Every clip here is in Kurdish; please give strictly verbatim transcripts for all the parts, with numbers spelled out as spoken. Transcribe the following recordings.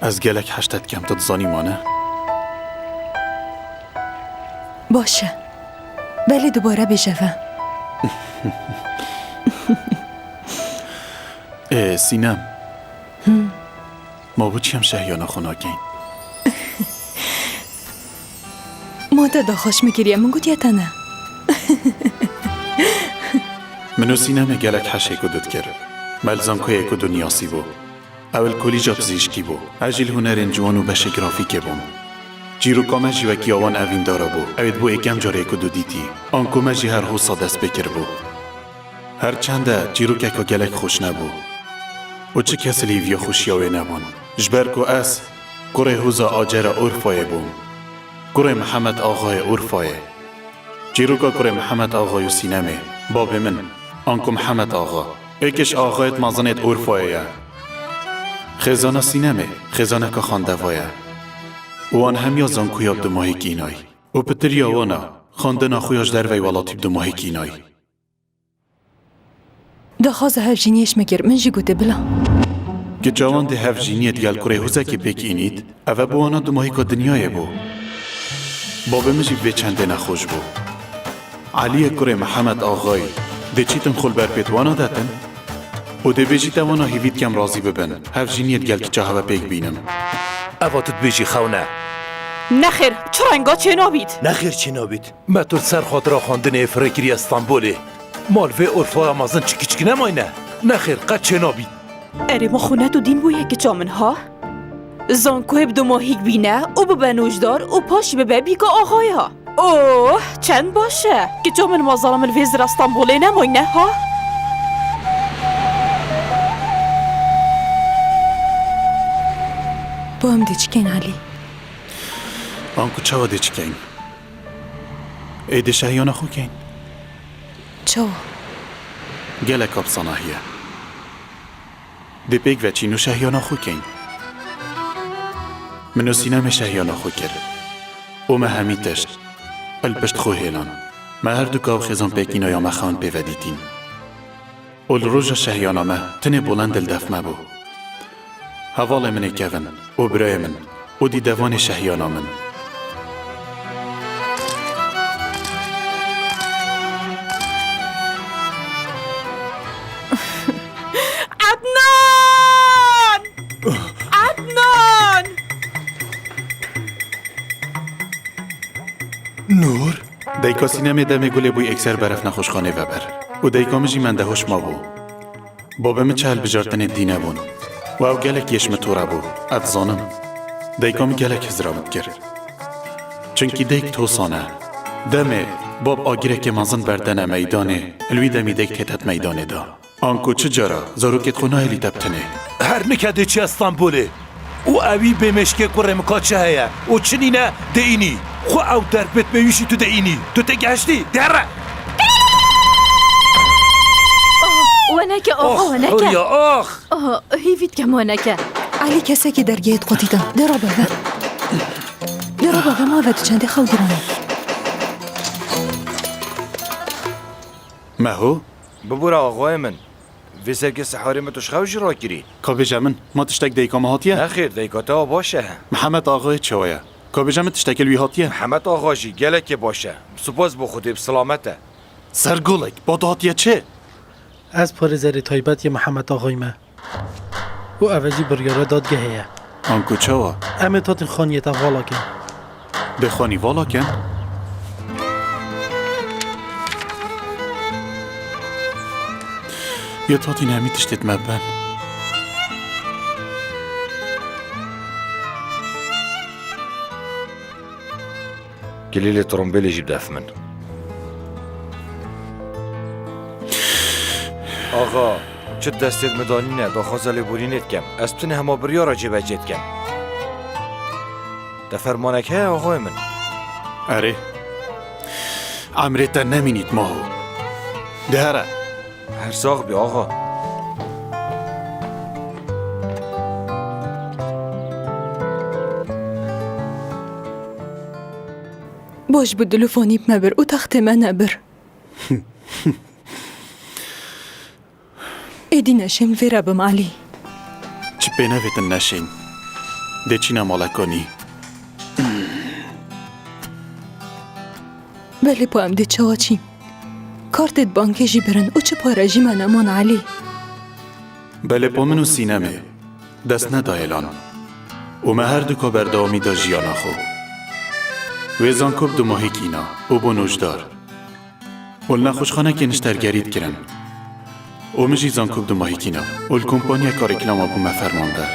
Ez gelek heşte dikem, tu dizanî ma ne? Baş e. Belê dubare bêje ve. Ê, Sînem. Hı. Ma bo çi em şehiyana xwe nakeyn? Ma te daxwaş min kiriye, min gotiye te ne. Min û Sînemê gelek heşê ku dikir. Me li zankoyê ku du niyasî bû. Ew li kolîja pizîşkî bû. Ez jî li hunerên ciwan û beşê grafîkê bûm. Çîroka me jî wekî awan evîndara bû. Ew ê bû êkem carê ku du dîtî. Anku me jî her hosa dest pê kiribû. Her çende çîrokeka gelek xweş nebû û çi kes li hîviya xweşiya wê nebûn. Ji ber ku ez kurê hoza Acera Urfayê bûm. Kurê Mihemed Axayê Urfayê. Çîroka kurê Mihemed Axa û Sînemê, babê min, anku Mihemed Axa, êkiş axayêt mezinêt Urfayê ye. Xêzana Sînemê, xêzaneka xandeva ye. Û wan hemiya zankoya bi dumahî kînay. Û pitiriya wan a, xandina xwe ya ji dervey welatî bi dumahî kînay. Daxwaza hevjîniyê ji me kir, min jî gotê bila. Giça wan dê hevjîniyê digel kurê hûzekê pêk înît, ev e bo wana dumahîka dinyayê bû. Babê min jî bi vê çendê nexweş bû. Eliyê kurê Mihemed Axayî, dê çîtin xwe li ber pêt wana detin? Û dê bêjî te wana hîvî dikem razî bibin, hevjîniyê digel kiça hewe pêk bînim. Eva tu dibêjî xewn e. Nexêr, çi renga çênabît? Nexêr çênabît. Me tu li ser xatira xwendinê firê kiriye Stenbolê. Ma li vê Urfaya mezin çi kiçik nemayne? Nexêr, qet çênabît. Erê, ma xwe ne tu dîn bûye kiça min, ha? Zankoyê bi dumahîk bîne û bibe nojdar û paşî bibe bîka axaya. Oh, çend baş e. Kiça min, ma zana min li vê zira Stenbolê nemayne, ha? Bo em dê çi keyn, Elî? Anku çawa dê çi keyn? Ê dê şehiyana xwe keyn. Çawa? Gelek apsana heye. Dê pêk veçîn û şehiyana xwe keyn. Min û Sînemê şehiyana xwe kir. Û me hemî tişt li pişt xwe hêlan. Me her du ka û xêzan pêkîna ya me xewn pê vedîtîn. Û li roja şehiyana me tinê Bolend li def me bû. Hevalê min ê kevin û birayê min û dîdevanê şehiyana min. Ednan! Ednan! Nûr? Dayika Sînemê demê gulê bû yekser beref nexweşxanê veber. Û dayika min jî mendehoş mabû. Babê min çi hilbijartinê dî nebûn. Û ew gelek yê ji min tore bû. Ez dizanim. Dayika min gelek hizra min dikir. Çunkî dayik tosan e. Demê bab agirekê mezin berdene meydanê, li wî demî dayik têtet meydanê da. Anku çi cara zarokêt xwe nahêlî te bi tenê. Her nike dê çi Stenbolê. Û ewî bê mêşkê kurê min ka çi heye û çi nîne dê înî. Xwe ew derpêt bê wî jî tu dê înî. Tu tê gehiştî. Dê here. Oh, we neke, oh, oh, we neke. Huriya, oh. Oh, hîvî dikem we neke. Elî kesekî dergehê diqotîtin. Dê rabe ve. Dê rabe ve ma ve tu çendê xew giran e. Meho? Bibûre axayê min. Vê serkê siharê min tu ji xew jî rakirî. Ka bêje min, ma tiştek dayika me hatiye? Nexêr, dayika te wa baş e. Mihemed Axayê çawa ye? Ka bêje min tiştekê li wî hatiye? Mihemed Axa jî gelekê baş e. Spas bo Xwedê bi silamet e. Sergolek, ba tu hatiye çi? Ez parêzerê taybet yê Mihemed Axayî me. Û ev e jî biryara dadgehê ye. Anku çawa? Em ê tatîn xaniyê te vala kin. Dê xanî vala kin? Yê tatîn hemî tiştêt me ben. Kilîlê trombêlê jî bidef min. Axa, çi destêt min danîne, daxwaza lêborînê dikem. Ez bi tenê hema biryara cêbecê dikem. Te fermanek heye, axayê min? Erê. Emrê te nemînît, Maho. De here. Her sax bî, axa. Baş bû dilofanî me bir û textê me nebir. Êdî neşêm vê re bim Elî. Çi pê nevêtin neşên. Dê çîne malekanî. Belê pa em dê çawa çîn? Kartê di bankê jî birin û çi pare jî me neman Elî. Belê pa min û Sînemê dest nedaye lan. Û me her du ka berdewamî da jiyana xwe. Wê zankop dumahî kîna û bû nojdar. Û li nexweşxanekê niştergerî dikirin. Û min jî zankop dumahî kîna. Û li kompanyeka reklama bûme fermander.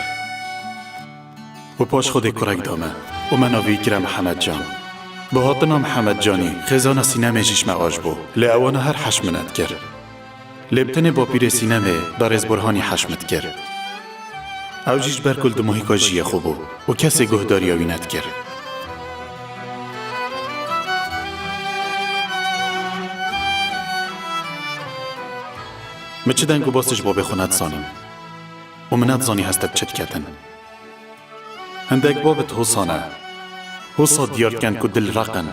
Û paş Xwedê kurek da me. Û me navî kire Mihemed Can. Bi hatina Mihemed Canî, xêzana Sînemê jî ji me aş bû. Lê ewana her heş min dikir. Lê bi tenê bapîrê Sînemê, berêz Burhanî heş min dikir. Ew jî ji ber ku li dimahîka jiyê xwe bû û kesê guhdariya wî nedikir. Min çi deng û basê ji babê xwe nedizanîn. Û min nedizanî heste bi çi diketin. Hindek babit hosa ne. Hosa diyar dikin ku dil req in.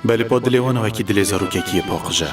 Belê pa dilê wan wekî dilê zarokekî yê paqij e.